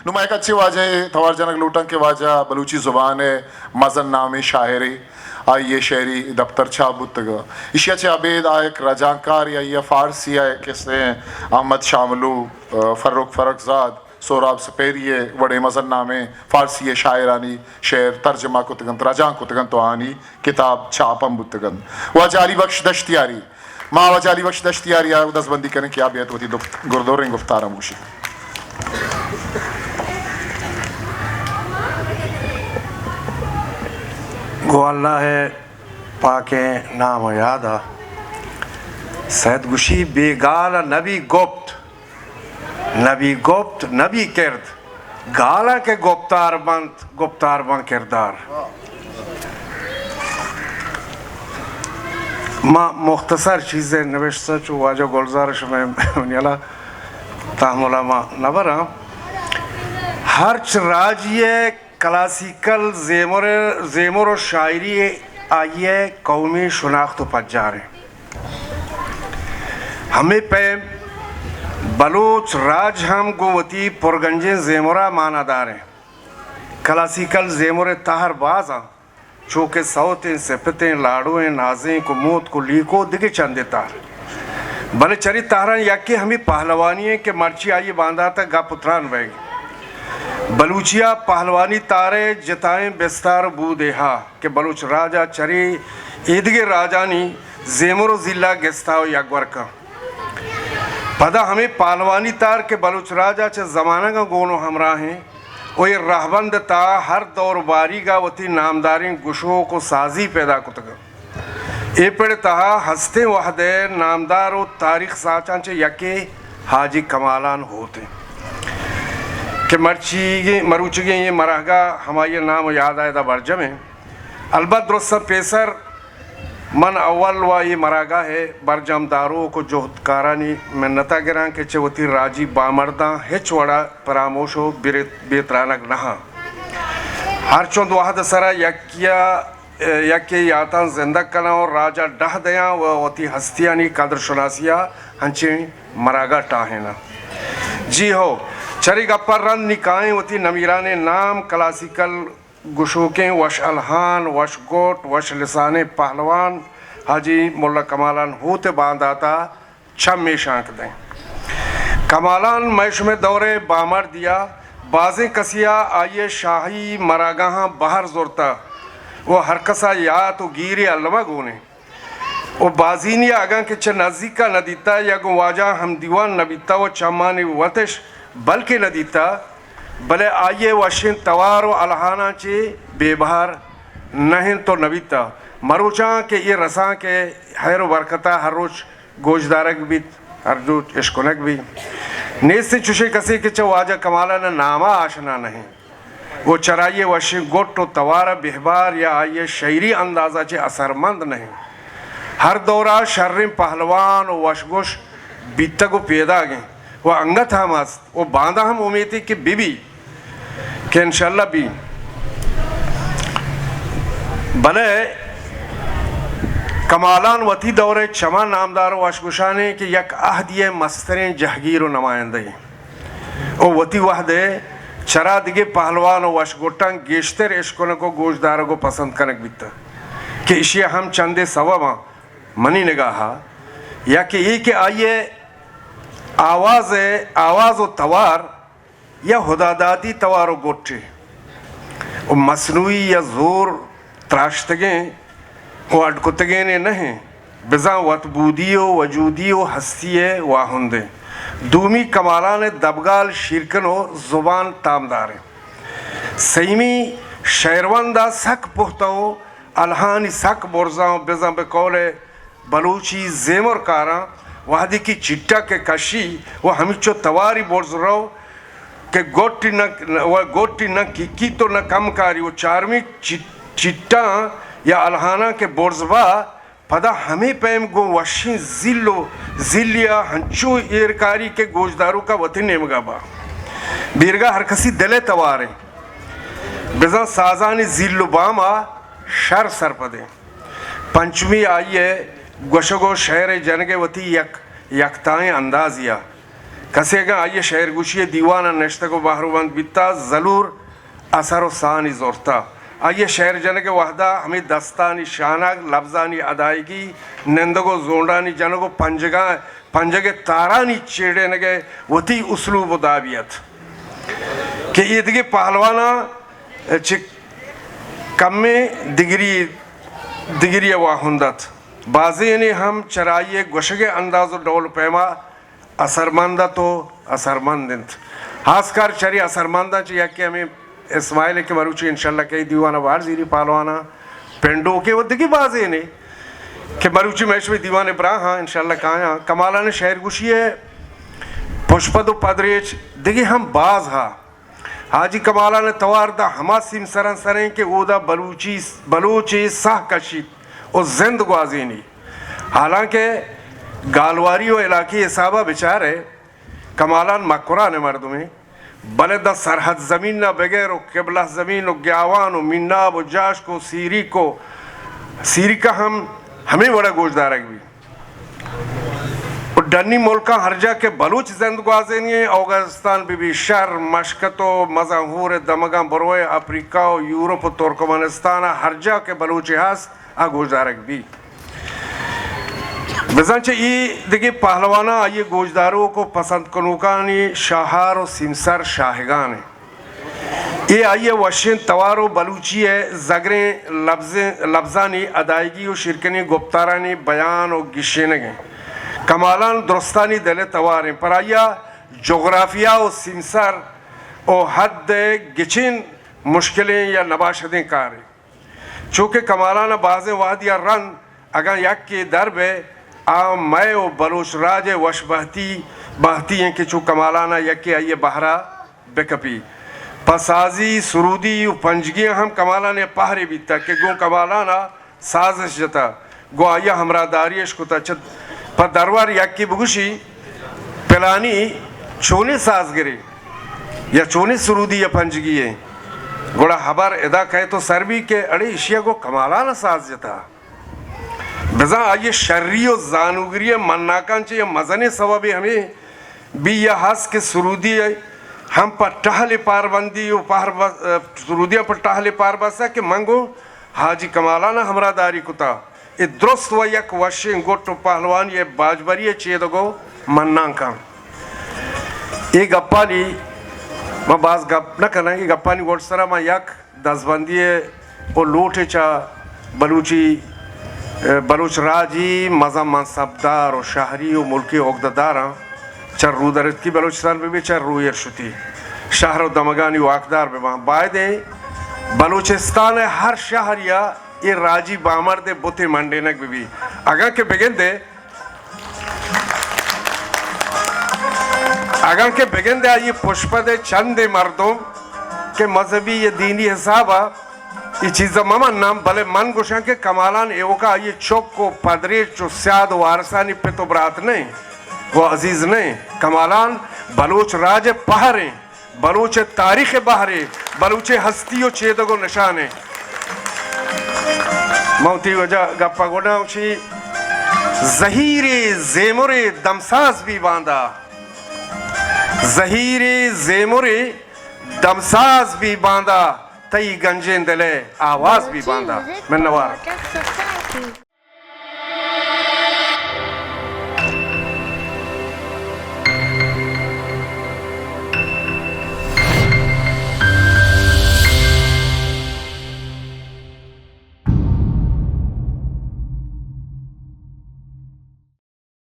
نوں ما یک اچیں واجہ ء توار جنگ لوٹاں کہ واجہ بلوچی زبان ء مزن نامیں شاعرے، آئی ء شعری دپتر چاپ بوتگ۔ ایشی ء چہ ابید آ یک رجانکارے، آئی ء فارسی ء کسے احمد شاملو، ء، فرخ فرخزاد، سہراب سپیری ء وڑیں مزن نامیں فارسی ء شاعرانی شعر ترجمہ کتگ انت، رجانک کتگ انت و آہانی کتاب چاپ ہم بوتگ انت۔ واجہ علی بخش دشتیاری، ما واجہ علی بخش دشتیاری ء دزبندی کنیں کہ آ بیایت وتی دکت-، گردوریں گفتار ہم گوشیت۔ گوں اللہ ء پاکیں نام ء یاد ء۔ سید گوشی، بے گال ء نبی گپت، نبی گپت، نبی کرد۔ گالاں کہ گپتار بنت، گپتار بنت کردار۔ ما مختصر چیزے نوشتہ چو واجہ گلزار شمئے نیلا تحمل ما نبراں۔ ہرچ راجی ء کلاسیکل زیمر، زیمر و شاعری آئی ء قومی شناخت و پجار انت۔ ہمے پیم بلوچ راج ہم گوں وتی پرگنجیں زیمرا مانادار انت۔ کلاسیکل زیمر ء تہر باز انت، چو کہ سوتیں، سپتیں، لاڑویں، نازینک و موتک و لیکو دگہ چندے تہر۔ بلے چری تہران یکے ہمے پہلوانی انت کہ مرچی آئی باندات ء گپ و تران بئیگ۔ بلوچی ء پہلوانی تہر ء جتائیں بستار و بودے ہا۔ کہ بلوچ راج ء چرے ایدگہ راجانی زیمر و زیل ء گستا و یکور کن۔ پدا ہمے پہلوانی تہر کہ بلوچ راج ء چہ زمانگاں گون و ہمراہ انت و اے رہبند ء تہا ہر دور و باریگ ء وتی نامداریں گشوک و سازی پیدا کتگ انت۔ اے پڑ ء تہا ہستیں وہد ء نامدار و تاریخ ساچاں چہ یکے حاجی کمالان ہوت انت کہ مرچیگیں، مروچیگیں اے مراگاہ ہمائی ء نام و یاد ء ادا برجم انت۔ البت درستاں پیسر من اول و اے مراگاہ ء برجم داروک و جہدکارانی منت ء گراں کہ چہ وتی راجی بامرداں ہچ وڑ ء پراموش و بے، بے ترانگ نہ آں۔ ہرچند وہد ء سرا یکے ء، یکے یاتاں زندگ کناں و راج ء ڈہ دیاں و وتی ہستیانی قدر شناسی ء انچیں مراگاہ ٹاہیناں۔ جی ہو، چرے گپ ء رند نی کائیں وتی نمیرانیں نام کلاسیکل گشوکیں وش الہان، وش گٹ، وش لسانیں پہلوان حاجی ملا کمالان ہوت ء باندات ء چم ایشانک دیں۔ کمالان مئے شمئے دور ء بامردی ء بازیں کسی ء آئی ء شاہی مراگاہاں بہر زرتہ و ہرکس ء یات و گیرے الما گون انت۔ و بازینی ء اگاں کہ چہ نزیک ء نہ دیتہ یا گوں واجہ ہم دیوان نہ بیتہ و چمانی وتش بلکیں نہ دیتہ، بلے آئی ء وشیں توار و الہاناں چہ بے بہر نہ انت و نہ بیتہ۔ مروچاں کہ اے رسانک ء ہیر و برکت ء ہر روچ گوشدارگ بیت، ہر روچ اشکنگ بیت۔ نیست چشیں کسے کہ چہ واجہ کمالان ء نام ء آشنا نہ انت۔ و چرائی ء وشیں گٹ و توار ء بہبار یا آئی ء شعری انداز ء چہ اثرمند نہ انت۔ ہر دور ء شریں پہلوان و وشگوش بیتگ و پیداگ انت و انگت ہم است و باندا ہم امیتے کہ بہ بی، کہ انشاءاللہ بی۔ بلے کمالان وتی دور ء چما نامدار و وشگوشانے کہ یک عہدی ء مستریں جہگیر و نمائندہ انت۔ و وتی وہد ء چرا دگہ پہلوان و وشگٹاں گیشتر اشکنگ و گوشدارگ و پسند کنگ بیتگ کہ اشی ء ہم چندے سوباں منی نگاہ ء، یا کہ اے کہ آئی ء آواز ء، آواز و توار یا ہدادادی توار و گٹے و مصنوعی یا زور تراشتگیں و اڈ کتگینے نہ انت، بزاں وتبودی و وجودی و ہستی ء واہند انت۔ دومی کمالان ء دبگال شیرکن و زبان تامدار انت۔ سیمی شعروندا سک پہتہ و الہانی سک برزاں و بزاں بہ قول ء بلوچی زیمر کاراں وہدے کہ چٹک ء کشی و ہمینچو تواری برز رو کہ گوٹی نہ، و گوٹی نہ کیت و نہ کم کاری و چارمی چٹ-، چٹاں یا الہاناں کہ برز با، پدا ہمے پیم گوں وشیں زل و زلیا ہنچو ایر کاری کہ گوشداروکا وتی نیمگا با۔ بیرگا ہر کسی دل ء تواریں۔ بزاں سازانی زل و باما شر سرپدیں۔ پنچمی آئی ء گوشگ و شعر ء جنگ ء وتی یک یکتائیں اندازے ء کسے اگاں آئی ءِ شعر گوشی ءِ دیوان ءَ نشتگ ءُ بہرومند بیتا، زلور اثر ءُ سانی زرتا۔ آئی ءِ شعر جنگ ءِ وہدا ہمے دستانی شانگ، لبزانی ادائیگی، نندگ ءُ زونڈانی جنگ ءُ پنجگاں، پنجگ ءِ تارانی چیڑینگ ءِ وتی اسلوب ءُ دابی ات کہ اے دگہ پہلواناں چہ کمیں دگری، دگری ءَ واہند ات۔ بازینے ہم چرائی ءِ گوشگ ءِ انداز ءُ ڈول ءُ پیما اثرمند ات ءُ اثرمند انت۔ ہاسکار چرے اثرمنداں چہ یکے ہمے اسماعیل کہ مروچی انشاءاللہ کئی دیوان ءَ بہر زیری، پہلواناں پنڈوکے ءُ دگہ بازینے کہ مروچی مئے شمئے دیوان ءَ براہاں انشاءاللہ کایاں۔ کمالان ءِ شعر گوشی ءِ پشپد ءُ پدریچ دگہ ہم باز ہا۔ حاجی کمالان ءِ توار داں ہما سیمسراں سریں کہ اودا بلوچی، بلوچے ساہ کشیت ءُ زند گوازینی۔ حالانکہ گالواری ءُ علاقی حسابا بچارئے، کمالان مکران ءِ مردمے، بلے داں سرحد زمین ءَ بگر ءُ قبلہ زمین ءُ گیاوان ءُ میناب ءُ جاشک ءُ سیریک ءُ سیریکا ہم ہمے وڑا گوشدارگ بیت۔ ءُ ڈنی ملکاں ہر جاہ کہ بلوچ زند گوازینی ایں، اوگستان بہ بی شر، مشکت ءُ مزن ہور ءِ دمگاں بروئے، اپریکہ ءُ یورپ ءُ ترکمنستان ءَ ہر جاہ کہ بلوچے ہست، آ گوشدارگ بی۔ بزاں چہ اے دگہ پہلواناں آئی ءِ گوشداروک ءُ پسند کنوکانی شاہار ءُ سیمسر شاہگان ایں۔ اے آئی ءِ وشیں توار ءُ بلوچی ءِ زگریں لبزیں، لبزانی ادائیگی ءُ شیرکنیں گپتارانی بیان ءُ گیشینگ انت۔ کمالان درستانی دل ءِ توار انت، پر آئی ءَ جغرافیہ ءُ سیمسر ءُ حد ءِ گچین مشکلیں یا نباشدیں کارے۔ چوکہ کمالان ءَ بازیں وہدی ءَ رند اگاں یکے در بئے، آ مئے ءُ بلوچ راج ءِ وش بہتی، بہتی انت کہ چو کمالان ءَ یکے آئی ءِ بہر ءَ بکپی۔ پہ سازی، سرودی ءُ پنجگی ءَ ہم کمالان ءِ پہرے بیتگ کہ گوں کمالان ءَ سازش جتہ، گوں آئی ءَ ہمراہداری اش کتہ۔ چہ پہ درور یکے بگوشی، پلانی چونیں سازگرے یا چونیں سرودی یا پنجگی ئے، گڑا ہبر ادا کئیت ءُ سر بی کہ اڑے ایشی ءَ گوں کمالان ءَ ساز جتہ۔ بزاں آئی ءِ شری ءُ زانوگری ءِ مناکاں چہ یک مزنیں سوبے ہمے بی یا ہست کہ سرودی ہم پہ ٹہل پاربندی ءُ پہر بس-، سرودی ہم پہ ٹہل پار بستہ کہ من گوں حاجی کمالان ءَ ہمراہداری کتہ۔ اے درست ءُ یک وشیں گٹ ءُ پہلوانی ءِ باجبری ءِ چیدگ ءُ منانکاں۔ اے گپانی من باز گپ نہ کناں، اے گپانی گڈسرا من یک دزبندی ءُ لوٹے چہ بلوچی، بلوچ راجی مزن منصبدار ءُ شہری ءُ ملکی اگدہ داراں چہ رودرتکی بلوچستان بہ بی، چہ رویر شتی شہر ءُ دمگانی واکدار بہ باں۔ بایدیں بلوچستان ءِ ہر شہریا اے راجی بامرد ءِ بتے منڈینگ بہ بی۔ اگاں کہ بگندے، اگاں کہ بگندے آئی پشپد ءِ چندے مردم کہ مذہبی یا دینی حساب ءَ اے چیز ءَ مہ مناں، بلے من گوشاں کہ کمالان ایوکا آئی چک ءُ پدریچ ءُ سیاد ءُ وارثانی پت ءُ برات نہ انت ءُ عزیز نہ انت۔ کمالان بلوچ راج ءِ پہر انت۔ بلوچ ءِ تاریخ ءِ بہرے، بلوچ ءِ ہستی ءُ چیدگ ءُ نشانے۔ من وتی وجہ گپ ءَ گڈاں گوشی، زہیرے زیمرے دمساز بی باندا، زہیرے زیمرے دمساز بی باندا، تئی گنجیں دل ءِ آواز بی باندا۔ منوار۔